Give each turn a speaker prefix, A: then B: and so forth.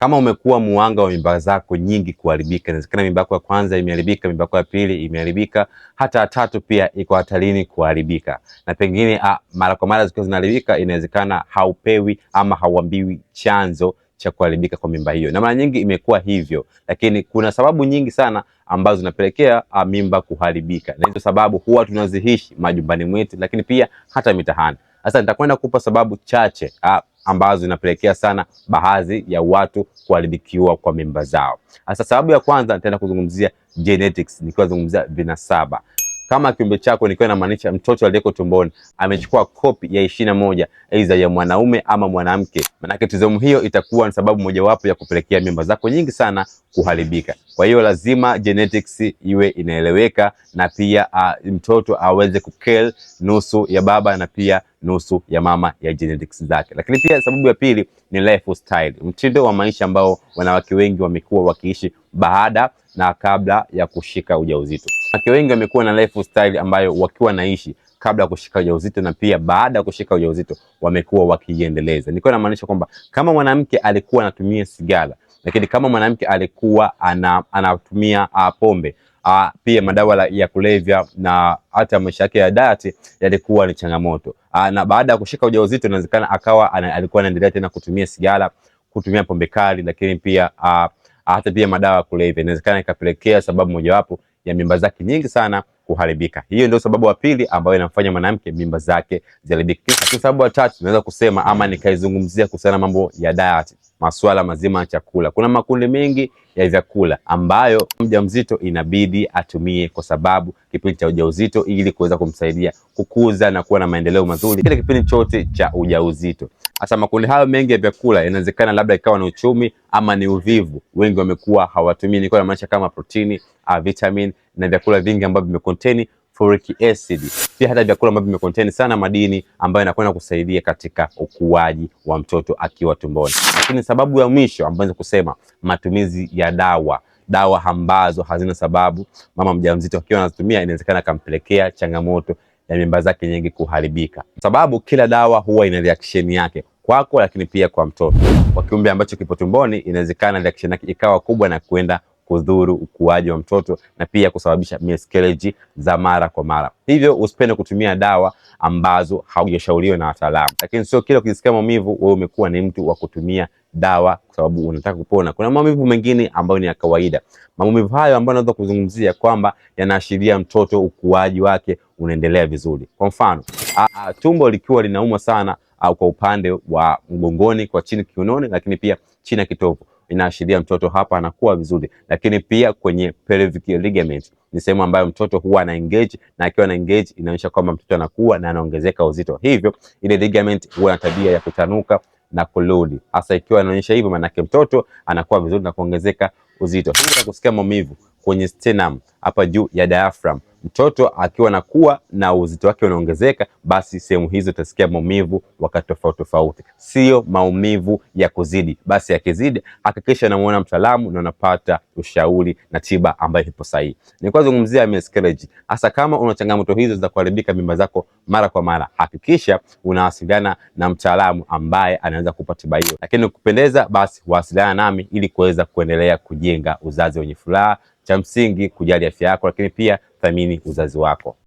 A: Kama umekuwa muhanga wa mimba zako nyingi kuharibika, inawezekana mimba yako ya kwanza imeharibika, mimba yako ya pili imeharibika, hata ya tatu pia iko hatarini kuharibika, na pengine mara kwa mara zikiwa zinaharibika, inawezekana haupewi ama hauambiwi chanzo cha kuharibika kwa mimba hiyo, na mara nyingi imekuwa hivyo, lakini kuna sababu nyingi sana ambazo zinapelekea mimba kuharibika, na hizo sababu huwa tunaziishi majumbani mwetu, lakini pia hata mitaani. Sasa nitakwenda kupa sababu chache ambazo zinapelekea sana baadhi ya watu kuharibikiwa kwa mimba zao. Sasa sababu ya kwanza nitaenda kuzungumzia genetics, nikiwa zungumzia vinasaba. Kama kiumbe chako, nikiwa inamaanisha mtoto aliyeko tumboni amechukua kopi ya 21 aidha ya mwanaume ama mwanamke, manake trisomy hiyo itakuwa ni sababu mojawapo ya kupelekea mimba zako nyingi sana kuharibika. Kwa hiyo lazima genetics iwe inaeleweka na pia mtoto aweze kukel nusu ya baba na pia nusu ya mama ya genetics zake. Lakini pia sababu ya pili ni lifestyle, mtindo wa maisha ambao wanawake wengi wamekuwa wakiishi baada na kabla ya kushika ujauzito. Wanawake wengi wamekuwa na lifestyle ambayo wakiwa naishi kabla ya kushika ujauzito na pia baada ya kushika ujauzito wamekuwa wakiiendeleza. Nilikuwa namaanisha kwamba kama mwanamke alikuwa anatumia sigara, lakini kama mwanamke alikuwa anatumia pombe pia madawa ya kulevya na hata maisha yake ya diet yalikuwa ni changamoto. Na baada ya kushika ujauzito inawezekana akawa alikuwa anaendelea tena kutumia sigara, kutumia pombe kali, lakini pia hata pia madawa ya kulevya, inawezekana ikapelekea sababu mojawapo ya mimba zake nyingi sana kuharibika. Hiyo ndio sababu ya pili ambayo inamfanya mwanamke mimba zake ziharibike. Lakini sababu ya tatu naweza kusema ama nikaizungumzia kuhusiana na mambo ya diet, masuala mazima ya chakula. Kuna makundi mengi ya vyakula ambayo mjamzito inabidi atumie kwa sababu kipindi cha ujauzito, ili kuweza kumsaidia kukuza na kuwa na maendeleo mazuri kile kipindi chote cha ujauzito. Sasa makundi hayo mengi ya vyakula inawezekana labda ikawa ni uchumi ama ni uvivu, wengi wamekuwa hawatumii. Nilikuwa namaanisha kama protini, vitamin na vyakula vingi ambavyo vimecontain folic acid, pia hata vyakula ambavyo vimecontain sana madini ambayo yanakwenda kusaidia katika ukuaji wa mtoto akiwa tumboni. Lakini sababu ya mwisho ambayo naweza kusema, matumizi ya dawa dawa ambazo hazina sababu, mama mjamzito akiwa anazitumia inawezekana akampelekea changamoto ya mimba zake nyingi kuharibika, sababu kila dawa huwa ina reaction yake kwako, lakini pia kwa mtoto. Kwa kiumbe ambacho kipo tumboni, inawezekana reaction yake ikawa kubwa na kuenda kudhuru ukuaji wa mtoto na pia kusababisha miscarriage za mara kwa mara. Hivyo usipende kutumia dawa ambazo haujashauriwa na wataalamu. Lakini sio kila ukisikia maumivu wewe umekuwa ni mtu wa kutumia dawa kwa sababu unataka kupona. Kuna maumivu mengine ambayo ni ya kawaida. Maumivu hayo ambayo naweza kuzungumzia kwamba yanaashiria mtoto ukuaji wake unaendelea vizuri. Kwa mfano, tumbo likiwa linauma sana au kwa upande wa mgongoni, kwa chini kiunoni, lakini pia chini ya kitovu, inaashiria mtoto hapa anakuwa vizuri. Lakini pia kwenye pelvic ligament ni sehemu ambayo mtoto huwa ana engage, na akiwa ana engage inaonyesha kwamba mtoto anakuwa na anaongezeka uzito, hivyo ile ligament huwa na tabia ya kutanuka na kurudi. Hasa ikiwa inaonyesha hivyo, maana yake mtoto anakuwa vizuri na kuongezeka uzito. Hivyo kusikia maumivu kwenye sternum hapa juu ya diaphragm, mtoto akiwa anakuwa na uzito wake unaongezeka, basi sehemu hizo utasikia maumivu wakati tofauti tofauti, sio maumivu ya kuzidi. Basi yakizidi, hakikisha namuona mtaalamu na unapata ushauri na tiba ambayo ipo sahihi. Nilikuwa zungumzia miscarriage, hasa kama una changamoto hizo za kuharibika mimba zako mara kwa mara, hakikisha unawasiliana na mtaalamu ambaye anaweza kupa tiba hiyo. Lakini ukipendeza, basi wasiliana nami ili kuweza kuendelea kujenga uzazi wenye furaha. Cha msingi kujali afya yako, lakini pia thamini uzazi wako.